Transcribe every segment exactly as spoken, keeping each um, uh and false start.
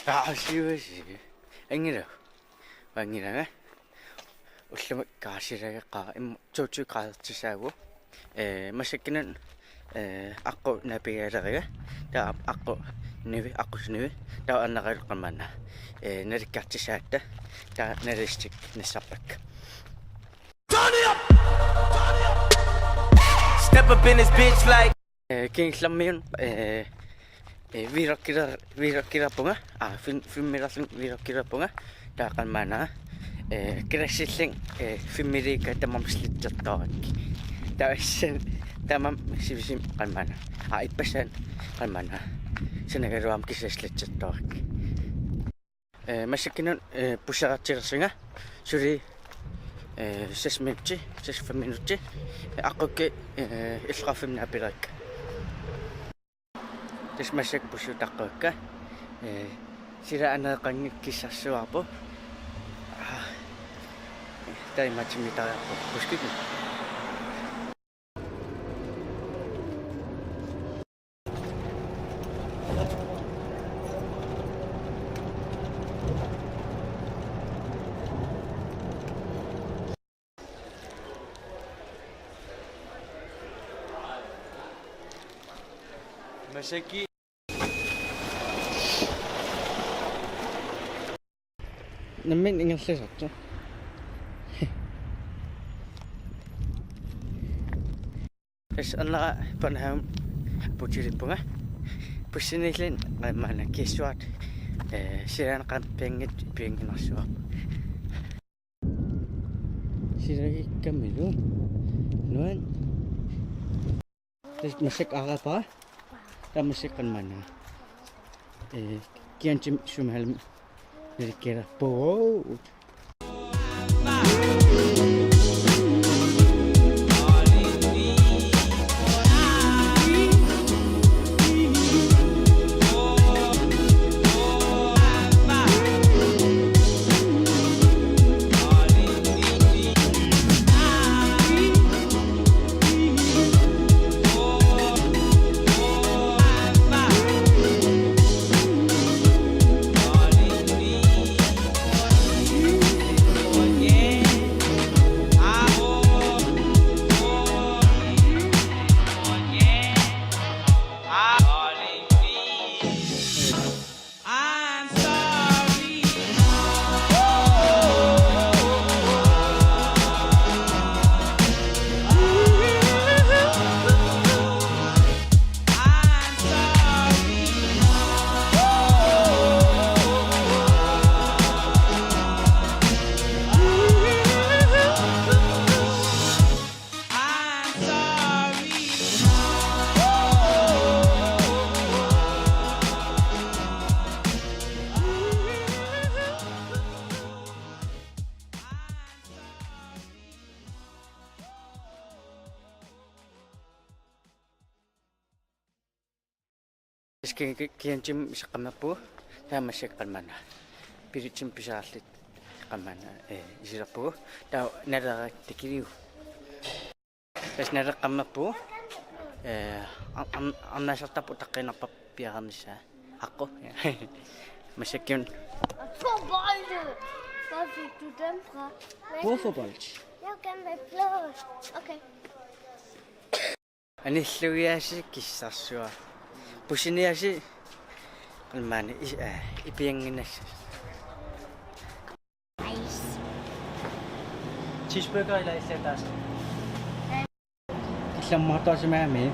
Aa, siuasi. Angilu. Anngilanga. Ullumi kaasilageqqa imma to-to gradertissaagu. Ee, massakkut ee, aqqut naapigaaleriga. Taava aqqut nivi, aqqut nivi. Taava anneralukkamana. Ee, nalikkartissaatta. Taava nalissutissarpakka. Step up in this bitch like Ee, kingullermiuna, ee, ee, vloggiler-, vloggilerpunga, aa, film-, filmilerlunga vloggilerpunga, taava qammaana, ee, kilassillunga, ee, filmiliikka tamarmik slettertorakkit. Taava assan, tamarmik sivisumik qammaana. Aa, ippassaq qammaana. Sanagaluarmi kisiat slettertorakkit. Ee, massakkut, ee, busseqartilersunga suli, ee, seks minutter, seks fem minutter. Aqqukkut, ee, illoqarfimmi naapilerikka. Tassa massakkut bussi utaqqavakka. Ee, sila aneeqanngilaq kissarsuarput. Aa, taamaattumik tariarput buskit. Massakkut. Nammineq ingerlasartoq. Tassa annera Bornholm butilippunga. Bussiniillunga qammaana kissuat, ee, silaannaq qampianngit pianginarsuaq. Silagikkamilu. Nuan. Tassa massakkut aarapara. Taava massakkut qammaana. Ee, kiantim sumahalmi. Nalikkera po. Ki-, ki-, kiantim saqqammerpugut, taava massakkut qammaana. Billetsimik pisarallit qammaana, ee, isilerpugut, taava naleqaaq tikiliuvoq. Tassa naleqqammerpugut, ee, ar-, ar-, arnaasartarput utaqqiinnarparput piareernissaa. Aqqu. Massakkut. Fodbold! Hvad fik du den fra? Hvor fodbold? Jeg vil gerne være blå. Okay. Anillugiaasi kissarsuaq. Businiaasi qammaana is-, aa, ipiannginnassasoq. Cheeseburger eller et eller andet. Islammaartuusimagami.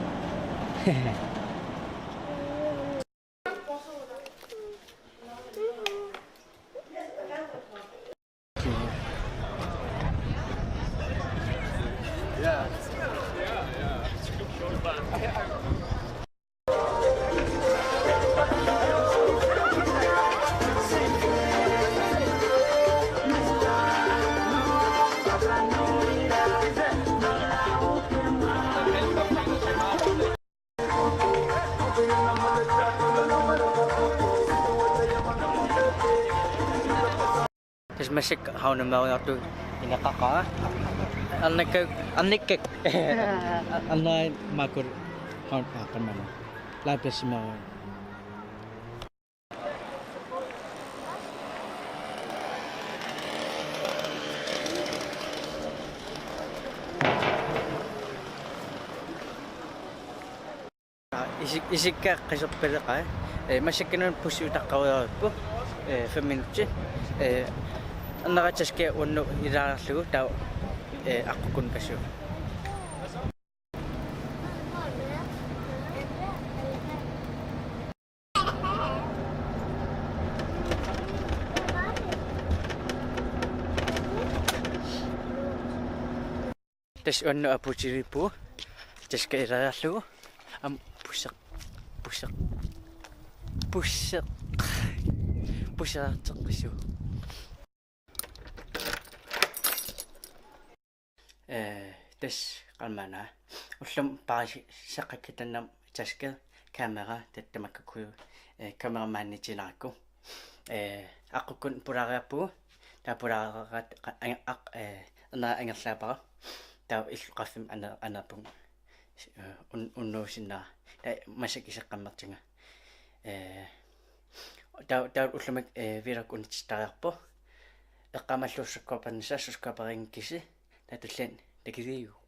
Tassa massakkut havnemariartugut ineqaqaaq. Arnakkak, arnakkak. Arnai makul haun aqamana. Lapisimaru. Isikka qiserpileqai. Ee, massakkut una pussiutaqqarujoorpugut. Ee, fem minutter. Ee, ernera taskii uannut ilaariarlugu taava, ee, aqqukkunnut passivoq. Tassa uannut apuutilippugut. Taskii ilaariarlugu. Aamma pusseq. Pusseq. Pusseq. Pusseqarteqqissuugut. Ee, tassa qanormaanna. Ullumi paasisaqakkit taanna taskii, kamera taava tamakkukku, ee, kamera maaniitinneqarakku. Ee, aqqukkunnut pulaariarpugut. Taava pulaareraat qa-, anga-, aq-, ee, ernera angerlappara. Taava illup qaffimmi ana-, aneerpugut. Ee, un-, unnuusinnera. Taava massakkut iseqqammertunga. Ee, taava, taava ullumi, ee, vlog unitsitariarpo. Eqqaamallugu subscribernissaq subscriberinngikkisi. Taava tulliani takusiuk.